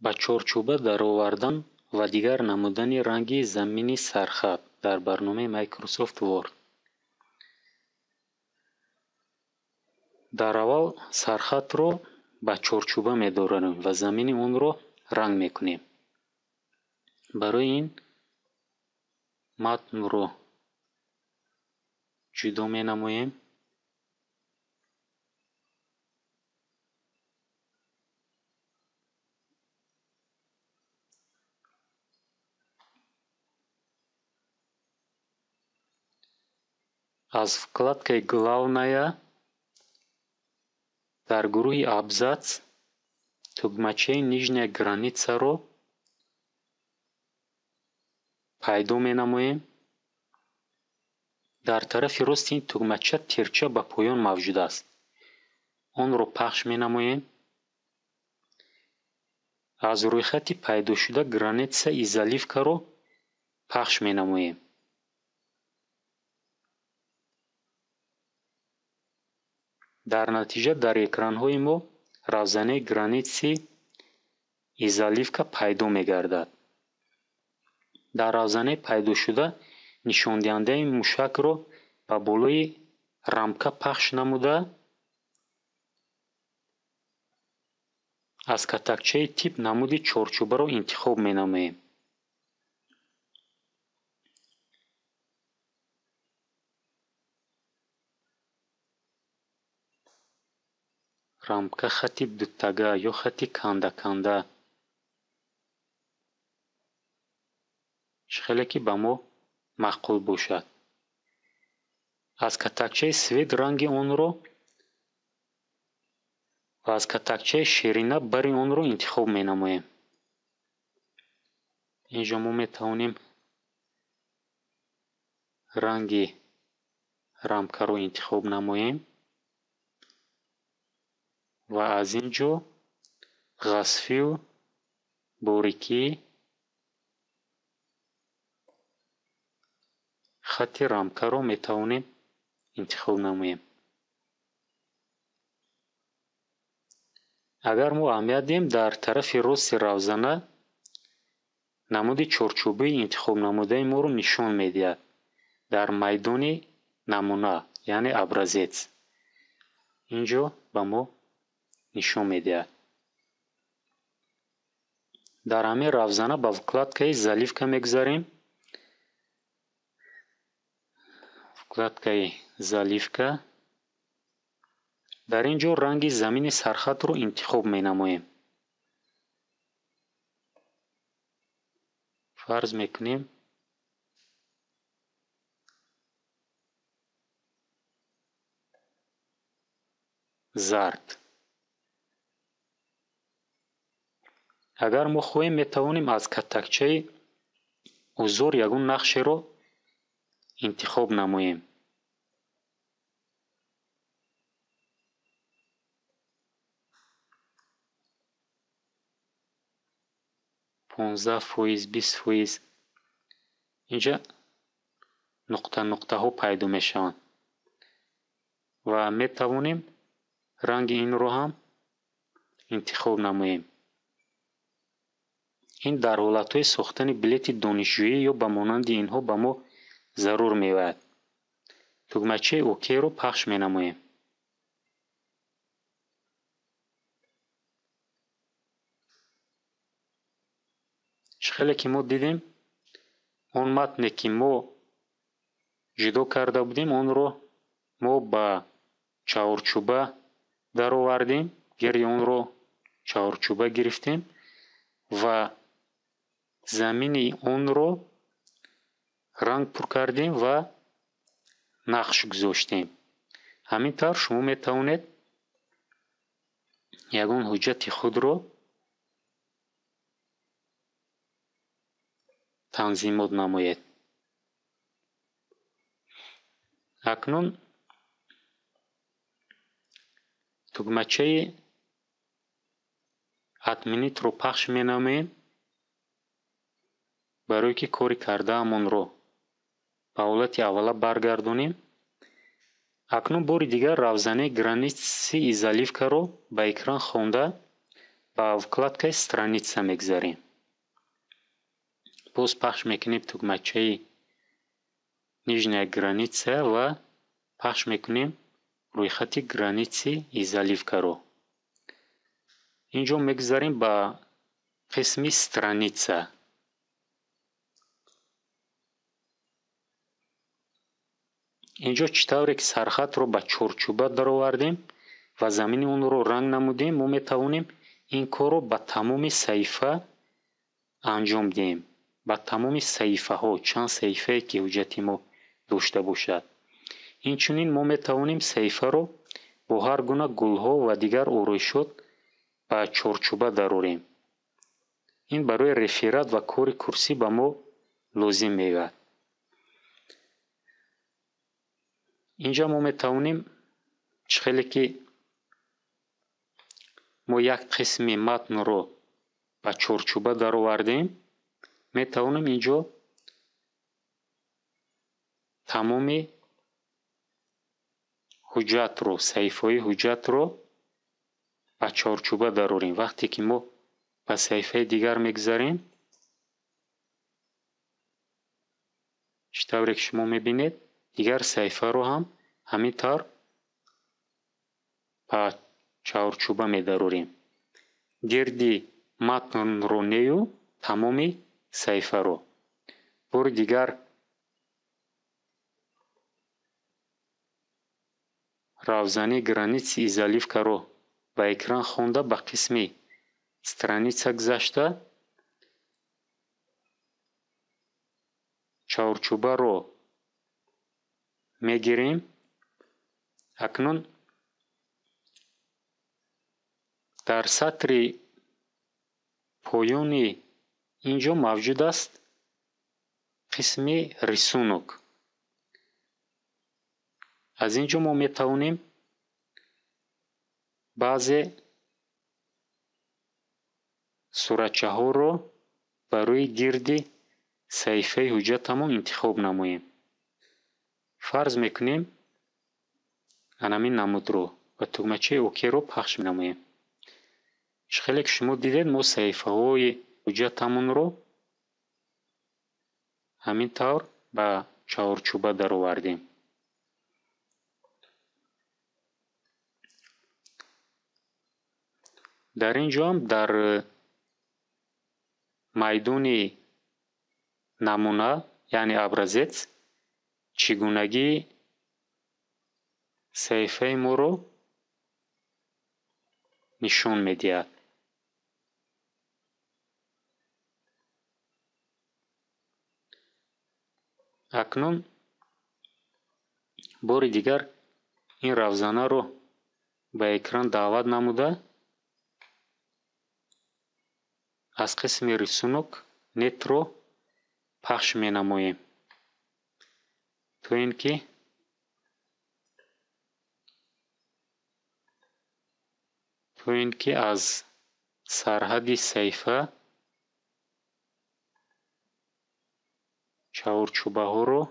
Ба чорчӯба даровардан ва дигар намудани ранги замини сархат дар барномаи Microsoft Word. Дар аввал сархатро ба чорчӯба медорем ва замини онро ранг мекунем. Барои ин матнро ҷудо менамоем. Аз вкладкаи Главная дар гурӯҳи Абзац тугмачаи Нижняя границаро пайдо менамоем. Дар тарафи рости ин тугмача тирча ба поён мавҷуд аст. Онро пахш менамоем. Аз рӯйхати пайдошуда Граница и заливкаро пахш менамоем. Дар натиҷа дар экранҳои мо равзанаи Границы и заливка пайдо мегардад. Дар равзанаи пайдошуда нишондиҳандаи мушакро ба болои рамка пахш намуда, аз катакчаи тип намуди чорчӯбаро интихоб менамоем. Рамка хати дутага ё хати канда-канда, чӣ хеле ки ба мо маъқул бошад. Аз катакчаи Цвет ранги онро ва аз катакчаи Ширина бари онро интихоб менамоем. Инҷо мо метавонем ранги рамкаро интихоб намоем ва аз ин ҷо ғасфию борикии хати рамкаро метавонем интихоб намоем. Агар мо аҳамият диҳем, дар тарафи рости равзана намуди чорчӯбаи интихобнамудаи моро нишон медиҳад дар майдони намуна, яъне образец. Инҷо ба мо нишон медиҳад. Дар ҳамин равзана ба вкладкаи Заливка мегузарем. Вкладкаи Заливка. Дар ин ҷо ранги замини сархатро интихоб менамоем. Фарз мекунем зард. Агар мо хоҳем, метавонем аз катакчаи узор ягон нақшеро интихоб намоем. 15%, 20%. Инҷа нуқта нуқтаҳо пайдо мешаванд ва метавонем ранги инро ҳам интихоб намоем. Ин дар ҳолатҳои сохтани билети донишҷӯӣ ё ба монанди инҳо ба мо зарур меояд. Тугмачаи ОК-ро пахш менамоем. Чӣ хеле ки мо дидем, он матне ки мо ҷудо карда будем, онро мо ба чаҳорчӯба даровардем, гирди онро чаҳорчӯба гирифтем ва замини онро ранг пур кардем ва нақш гузоштем. Ҳамин тавр шумо метавонед ягон ҳуҷҷати худро танзимот намоед. Акнун тугмачаи Отменитро пахш менамоем, барое ки кори кардаамонро ба ҳолати аввала баргардонем. Акнун бори дигар равзанаи Границы и заливкаро ба экран хонда, Ба вкладкаи «Страница» мегзарем. Боз пахш мекунем тугмачаи «Нижняя граница» ва пахш мекунем рӯйхати «Границы и заливкаро». Инҷо мегузарем ба қисми «Страница». Инҷо чӣ тавре ки сархатро ба чорчӯба даровардем ва замини онро ранг намудем, мо метавонем ин корро ба тамоми саҳифа анҷом диҳем, ба тамоми саҳифаҳо, чанд саҳифае ки ҳуҷҷати мо дошта бошад. Инчунин мо метавонем саҳифаро бо ҳар гуна гулҳо ва дигар ороишот ба чорчӯба дарорем. Ин барои реферат ва кори курсӣ ба мо лозим меояд. Инҷа мо метавонем, чӣ хеле ки мо як қисми матнро ба чорчӯба даровардем, метавонем инҷо тамоми ҳуҷҷатро, саҳифаҳои ҳуҷҷатро ба чорчӯба дарорем. Вақте ки мо ба саҳифаи дигар мегузарем, чӣ тавре ки шумо мебинед, дигар саҳифаро ҳам ҳамин тавр ба чорчӯба медарорем. Гирди матнро нею, тамоми саҳифаро. Бори дигар равзани «Границы и заливкаро» ба экран хонда, ба қисми «Страница» гузашта, чорчӯбаро мегирем. Акнун дар сатри поёни инҷо мавҷуд аст қисми «Рисунок». Аз ин ҷо мо метавонем баъзе суратчаҳоро барои гирди саҳифаи ҳуҷҷатамон интихоб намоем. Фарз мекунем, анамин намудро ва тугмачаи «Окейро» пахш менамоем. Чӣ хеле ки шумо дидед, мо саҳифаҳои ҳуҷҷатамонро ҳамин тавр ба чаҳорчӯба даровардем. Дар ин ҷо ҳам дар майдони намуна, яъне образец, чӣ гунагии саҳифаи моро нишон медиҳад. Акнун бори дигар ин равзанаро ба экран даъват намуда, аз қисми «Рисунок» «Нетро» пахш менамоем, то ин ки аз сарҳади саҳифа чаҳорчӯбаҳоро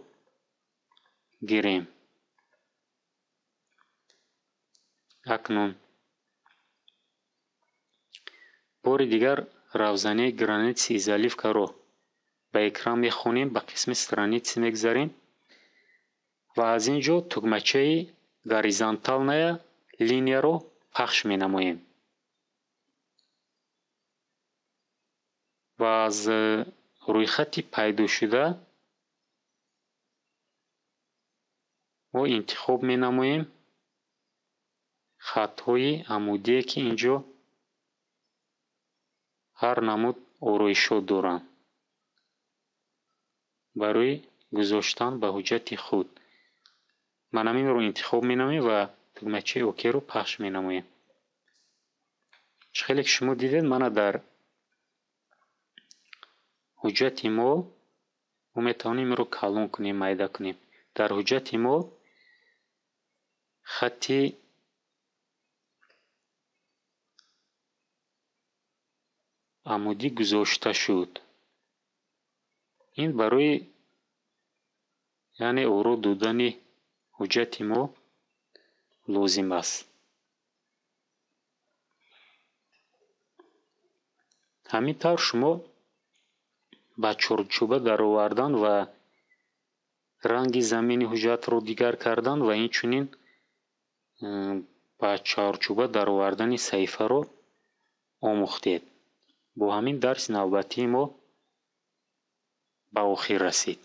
гирем. Акнун бори дигар равзанаи «Границы и заливкаро» ба экран мехонем, ба қисми «Страницы» мегузарем ва аз ин ҷо тугмачаи «Горизонтальная линияро» пахш менамоем ва аз рӯйхати пайдошуда мо интихоб менамоем хатҳои амудие, ки ин ҷо ҳар намуд ороишот доранд барои гузоштан ба ҳуҷҷати худ. Ман ҳаминро интихоб менамоем ва тугмачаи «Окейро» пахш менамоем. Чӣ хеле ки шумо дидед, мана дар ҳуҷҷати мо метавонем инро калон кунем, майда кунем. Дар ҳуҷҷати мо хатти амудӣ гузошта шуд. Ин барои, яъне, оро додани ҳуҷҷати мо лозим аст. Ҳамин тавр шумо ба чорчӯба даровардан ва ранги замини ҳуҷҷатро дигар кардан ва инчунин ба чаҳорчӯба даровардани саҳифаро омӯхтед. Бо ҳамин дарси навбатии мо ба охир расид.